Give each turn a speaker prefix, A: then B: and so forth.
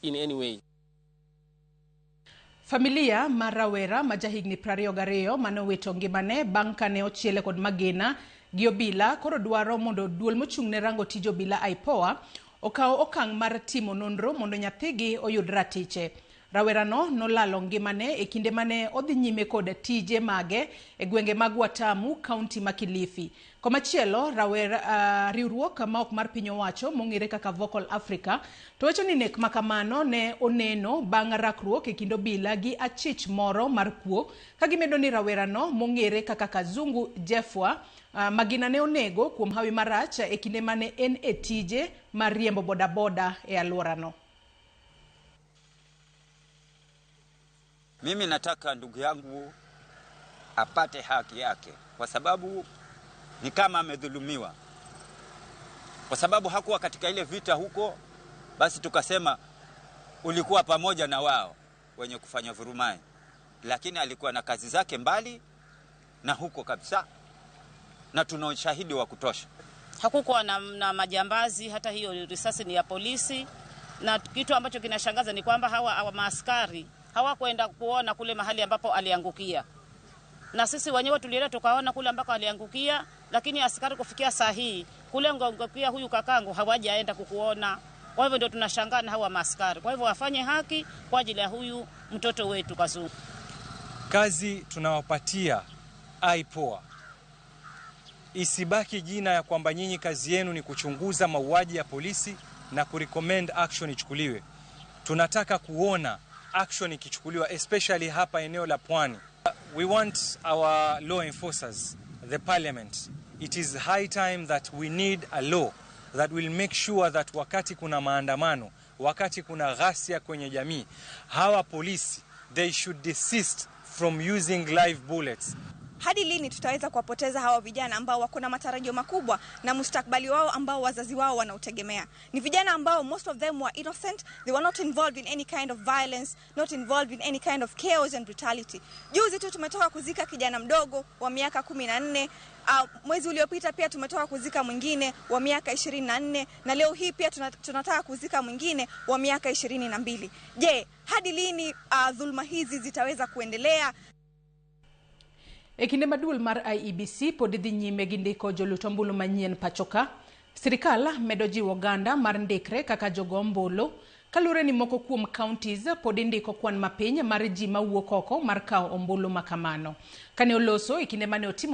A: In any way.
B: Familia mar rawera ma jahigni 22 mane owito ngimane bang' kane ochiele kod magina gi obila koro dwaro mondo duol mochung' ne rango tij obila IPOA okaw okang' mar timo nonro mondo nyathigi oyud ratiche. Rawerano nolalo ngimane e kinde mane odhi nyime kod tije mage e gwenge mag Watamu, kaunti ma Kilifi. Komachielo, rawer riwruok ma ok mar piny owacho mong'ere kaka Vocal Africa to wacho ni nek makamano ne oneno bang' rakruok e kind obila gi achich moro mar kuo ka gimedo ni rawerano mong'ere kaka Kazungu Jeffwa magina ne onego kuom hawi marach e kinde mane en e tije mar riembo bodaboda e alworano.
C: Mimi nataka ndugu yangu apate haki yake, kwa sababu ni kama amedhulumiwa, kwa sababu hakuwa katika ile vita huko. Basi tukasema ulikuwa pamoja na wao wenye kufanya vurumai, lakini alikuwa na kazi zake mbali na huko kabisa, na tuna ushahidi wa kutosha.
D: Hakukuwa na majambazi, hata hiyo risasi ni ya polisi. Na kitu ambacho kinashangaza ni kwamba hawa maaskari hawakwenda kuona kule mahali ambapo aliangukia, na sisi wenyewe tulienda tukaona kule ambako aliangukia, lakini askari kufikia saa hii kule angukia huyu kakangu hawajaenda kukuona. Kwa hivyo ndio tunashangaa na hawa maaskari. Kwa hivyo wafanye haki kwa ajili ya huyu mtoto wetu Kazungu.
E: Kazi tunawapatia IPOA isibaki jina ya kwamba nyinyi kazi yenu ni kuchunguza mauaji ya polisi na kurecommend action ichukuliwe. Tunataka kuona action ikichukuliwa, especially hapa eneo la Pwani. We want our law enforcers, the parliament. It is high time that we need a law that will make sure that wakati kuna maandamano, wakati kuna ghasia kwenye jamii, hawa polisi, they should desist from using live bullets.
F: Hadi lini tutaweza kuwapoteza hawa vijana ambao wako na matarajio makubwa na mustakabali wao ambao wazazi wao wanautegemea? Ni vijana ambao most of them were innocent, they were not involved in any kind of violence, not involved in any kind of chaos and brutality. Juzi tu tumetoka kuzika kijana mdogo wa miaka 14. Mwezi uliopita pia tumetoka kuzika mwingine wa miaka 24 na leo hii pia tunataka kuzika mwingine wa miaka 22. Je, hadi lini dhulma hizi zitaweza kuendelea?
B: E kinde ma duol mar IEBC pod dhi nyime gi ndiko jolut ombulu manyien pachoka, sirikal medo jiwo oganda mar ndikre kaka jogo ombulu kaluwore ni moko kuom counties pod indiko kwan mapiny mar ji mawuok oko mar kawo ombulu makamano. Kane oloso e kinde mane otimo